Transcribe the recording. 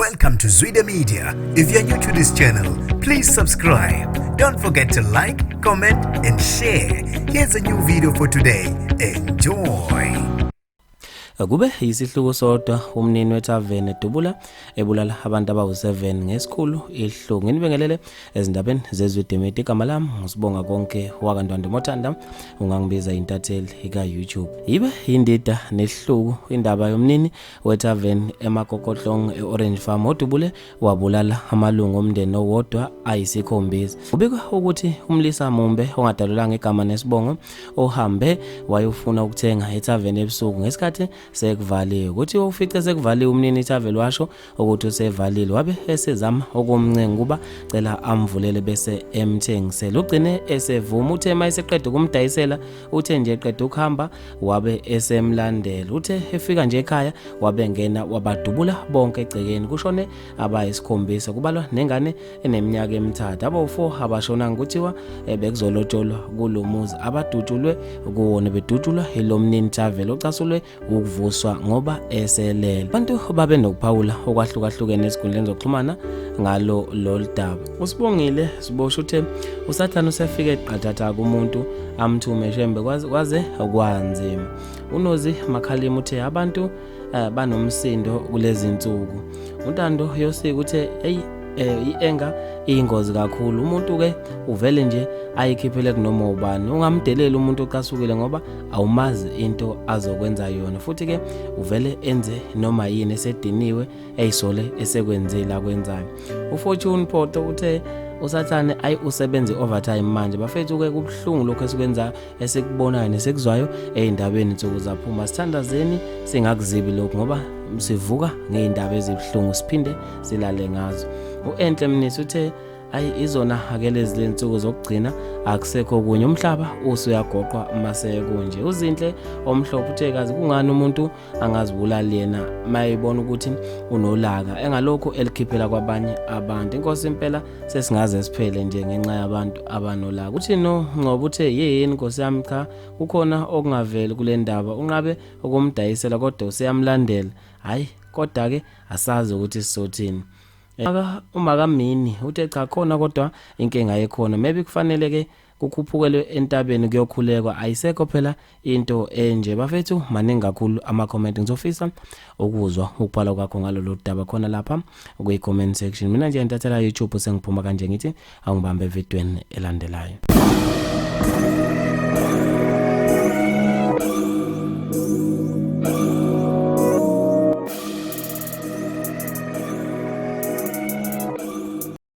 Welcome to Zwida Media. If you're new to this channel, please subscribe. Don't forget to like, comment, and share. Here's a new video for today. Enjoy. Kube yisihluku sodwa umnini wethaveni edubula ebulala abantu abawu-7 ngesikhulu ihluku. Nginibingelele ezindabeni zeZwide Media. Igama lami nguSibonga Konke wakaNtwande Mothanda, ungangibiza intatheli ka-YouTube. Yibe yindida nesihluku indaba yomnini wethaveni eMakokotlong e-Orange Farm odubule wabulala amalungu omndeni owodwa ayisikhombisa. Kubikwa ukuthi umlisa mumbe ongadalulanga igama nesibongo ohambe wayofuna ukuthenga ethaveni ebusuku ngesikhathi sekuvaliwe. Kuthiwa ufice sekuvaliwe umnini ithaveni washo ukuthi usevalile wabe esezama ukumncenga ukuba cela amvulele bese emthengisela. Ugcine esevuma, uthe uma eseqeda ukumdayisela uthe nje eqeda ukuhamba wabe esemlandela. Uthe efika nje ekhaya wabe ngena wabadubula bonke egcekeni, kushone abayisikhombisa kubalwa nengane eneminyaka emithathu. Abawu-4 abashonanga kuthiwa bekuzolotsholwa kulo muzi abadutshulwe kuwona, bedutshulwa yilo mnini thaveni ocasulwe ukuvuswa ngoba eselele. Abantu babe nokuphawula okwahlukahlukene ezinkundleni zokuxhumana ngalo lolu daba. USibongile Sibosho uthe uSathane usefike qathatha kumuntu amthume shembe kwaze kwanzima. UNozi Makhalima uthe abantu banomsindo kulezi nsuku. UNtando Yosiko uthe hey, i-anger iyingozi kakhulu, umuntu ke uvele nje ayikhiphele kunoma ubani. Ungamdeleli umuntu ocasukile ngoba awumazi into azokwenza yona, futhi ke uvele enze noma yini esediniwe eyisole esekwenzile akwenzayo. UFortune Poto uthe uSathane ayi usebenze overtime manje bafethu ke kubuhlungu lokho esikwenza esikubonayo nesikuzwayo ey'ndabeni nsuku zaphuma. Sithandazeni singakuzibi lokhu ngoba sivuka ngey'ndaba ezibuhlungu siphinde silale ngazo. U-Enhle Mnisi uthe ayi izona ake lezi lensuku zokugcina, akusekho kunye, umhlaba usuyagoqwa mase kunje. UZinhle Omhlophe uthe kazi kungani umuntu angazibulali yena mayebona ukuthi unolaka engalokhu elikhiphela kwabanye abantu. Inkosi impela sesingaze siphele nje ngenxa yabantu abanolaka. Uthi no Ngcobo uthe yeyeni nkosi yami, cha kukhona okungaveli kule ndaba, unqabe ukumdayisela kodwa useyamlandela. Hayi kodwa ke asazi ukuthi sizothini. UMakamini uthe cha khona kodwa inkinga ekhona, maybe kufanele ke kukhuphukelwe entabeni kuyokhulekwa, ayisekho phela into enje. Bafethu maningi kakhulu ama-comment, ngizofisa ukuzwa ukubhala kwakho ngalolu daba khona lapha kwi-comment section. Mina nje ntathela YouTube sengiphuma kanje, ngithi awungibambe evidweni elandelayo.